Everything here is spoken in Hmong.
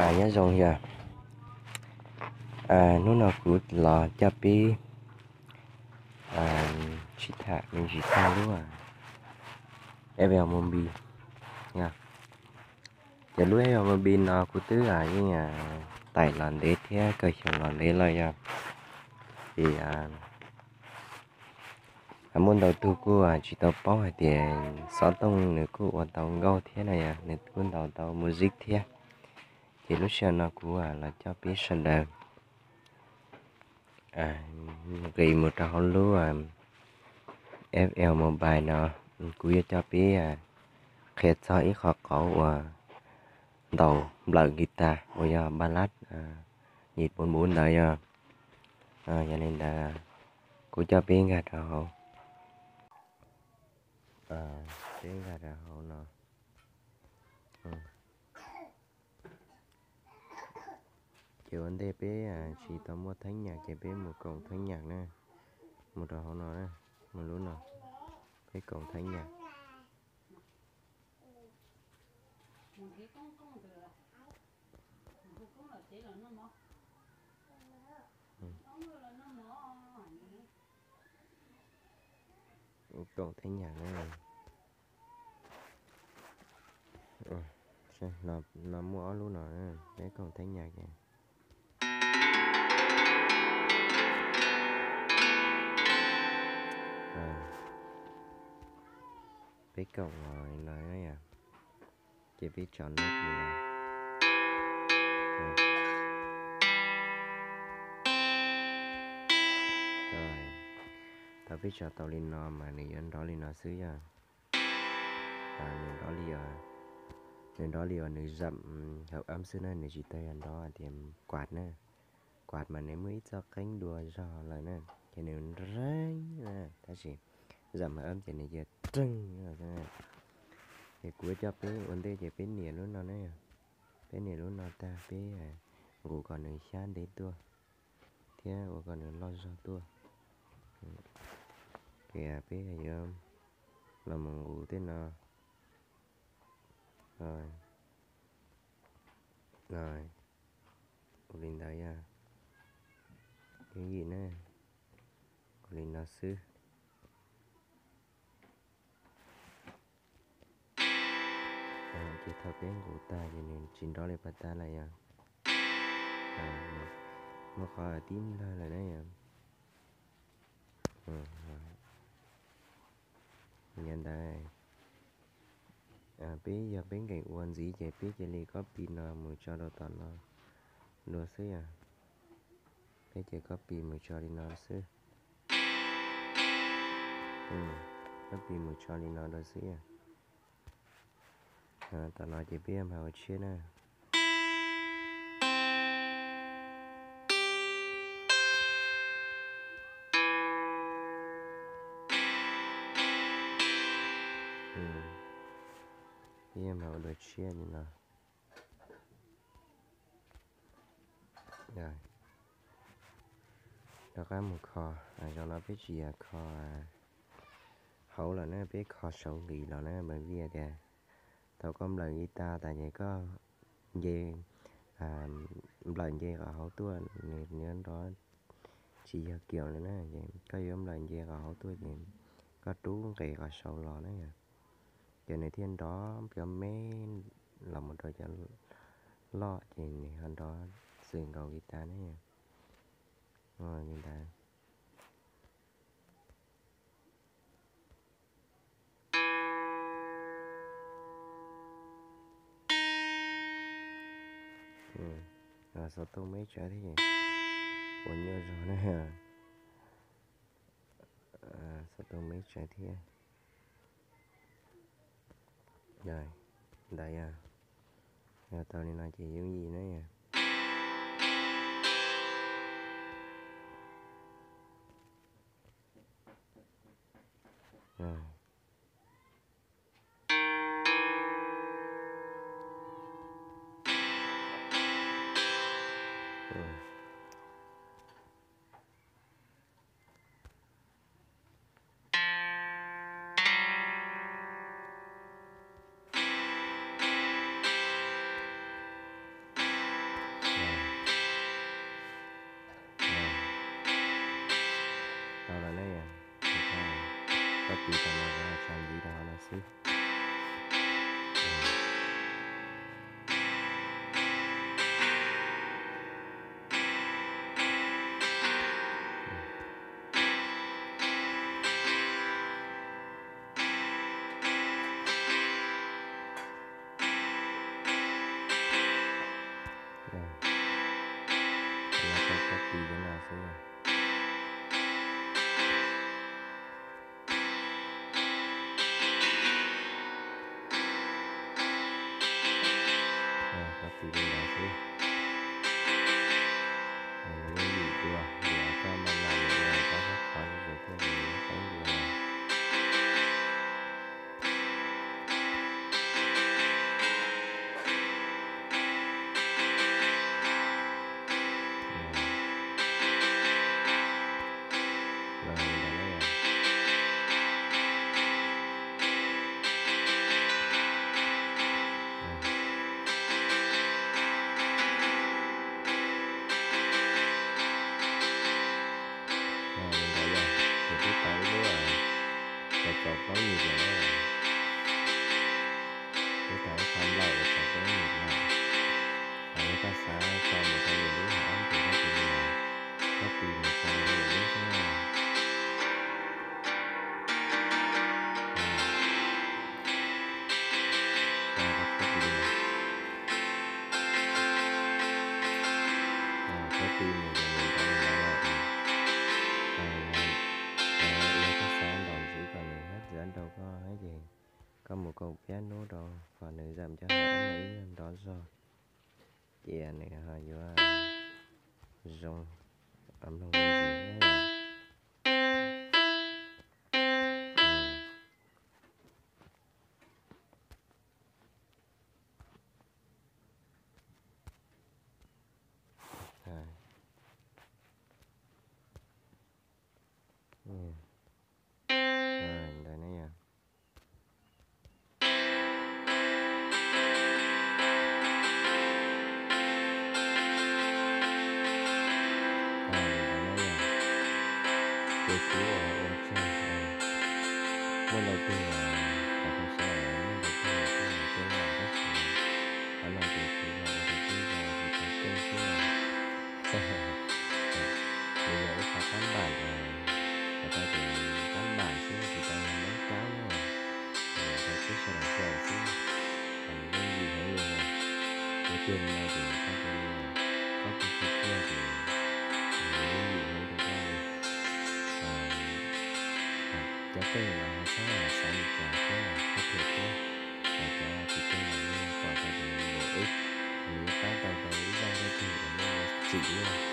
Nyob zoo yog, hnub no kuv los coj peb sib tham me ntsis txog lub F L Movie. Ces lub F L Movie no kuv twb yeej tải los ntev thiab kawg xyoo los ntev lawm yog, ces muaj ntau tug kuj tsis tau paub hais tias xov tooj nws kuj ua tau nkauj thiab no yog nws kuj ntaus tau music thiab. Ces lub sij hawm no kuv los coj peb sawv daws nqis mus rau hauv lub F L Mobile no, kuv yuav coj peb qhia txog ib qho qauv uas ntaus nplawm guitar uas yog ballad yim puv npuv ntawd yog. Yog li ntawd kuv coj peb nkag rau hauv, peb nkag rau hauv no. Ces ua ntej peb tsis tau muaj theeb nyam ces peb mus koom theeb nyam na, mus rau hauv no na, mus lub no, peb koom theeb nyam. Koom theeb nyam na. No muaj ob lub no, peb koom theeb nyam ces peb koom no yom, ces peb tso nab li no. Thaum peb tso tau li no mas nws yuav nrov li no xwb yog. Nws nrov li, nws nrov li uas nws zam hauv ab xwb na, nws tsis tau yog nrov tias kuam na. Kuam mas nws muaj ib txoj qeeb dua zog lawm na, ces nws nreeb na, tab sis zam hauv ab ces nws cia reeg xwb na. Ces kuv coj peb ua ntej ces peb nias lub no na, peb nias lub no tag peb nqus kom nws xyab ntev tuaj thiab ua kom nws loj zog tuaj. Ces peb yuav los mus nqus tej no, ua li ntawd yog yooj yim na, ua li no xwb. Ces thaum peb nqus tag ces nws tsis nrov li pas tas lawm yog, muaj qhov tib nplawg lawm na yog. Yog ntawd, peb yog peb nkees ua ntxiv ces peb cia li copy no mus tso rau tom no dua xwb yog. Peb cia copy mus tso li no xwb. Copy mus tso li no dua xwb yog. Tom no ces peb mam ua tshiab na. Peb mam ua dua tshiab li no. Rov qab mus kho, zaum no peb tsis yog kho hauv lawm na, peb kho saud nqis los na, mas vim tias thaum koj nplawm guitar tas ces koj nce, nplawm nce qhov hauv tuaj nws yuav nrov tsis yog kiam li na, ces koj yuav nplawm nce qhov hauv tuaj ces koj rub nqes qhov saud los na yog, ces nws thiaj nrov cov me los mus rau cov loj ces nws ho nrov xwm nkaus guitar ne. Li ntawd. Xov tooj me tsawv thiab, ua nyuaj zog na. Xov tooj me tsawv thiab. Ntawd yog, yog tau li no ces yooj yim na yog. copy rau no, tso ntxiv rau hauv no xwb. Copy cov no xwb. Copy li ntawd xwb. Nws yeej yim dua, yog koj maj mam ua koj hab qhov zoo thiaj li muaj teeb dua. Li ntawd yog kuv twb tau ib lub uas txaus plaub nyuag lawm na. Twb tau ib qho nplawm uas txaus plaub nyuag lawm. Hos yog koj xav tso mus rau lwm lub hauv ob tus koj tus li no, copy mus tso rau lwm lub xwb. Copy mus ces nws ntawd li ntawd lawm. Yog koj xav ntaus ntxiv kom nws hab txawv nrau koj hab ces koj mus kaum peb hnub rau kom nws zam cov hauv ib nyuag nrov zog, ces nws ho yuav zoo mloog ntxiv. Ntawd ne yog. Ces kuv ua tsaug, muaj ntau tug los tau saib, muaj ntau tug los kuj tau saib, tab sis qhov no ces kuv los ua tau tib zoo tsis tau keej xwb. Nws yog ib qho kab npam, hais tau tias kab npam xwb tsis tau yog neeb kaub na, tau pub sawv daws xyaum xwb. Nws yeej yim heev li, ua tiag li no ces koj tus li, koj tus txhua txhua ces nws yeej yim heev rau koj li. Cov keej los ho txhob xav li cas thiab, txhob thuam thiab. Cov tsis keej los nej pom tau tias nws npaum ib, nws yuav pab tau rau ib zaj dab tsi uas nej yuav tsim muaj.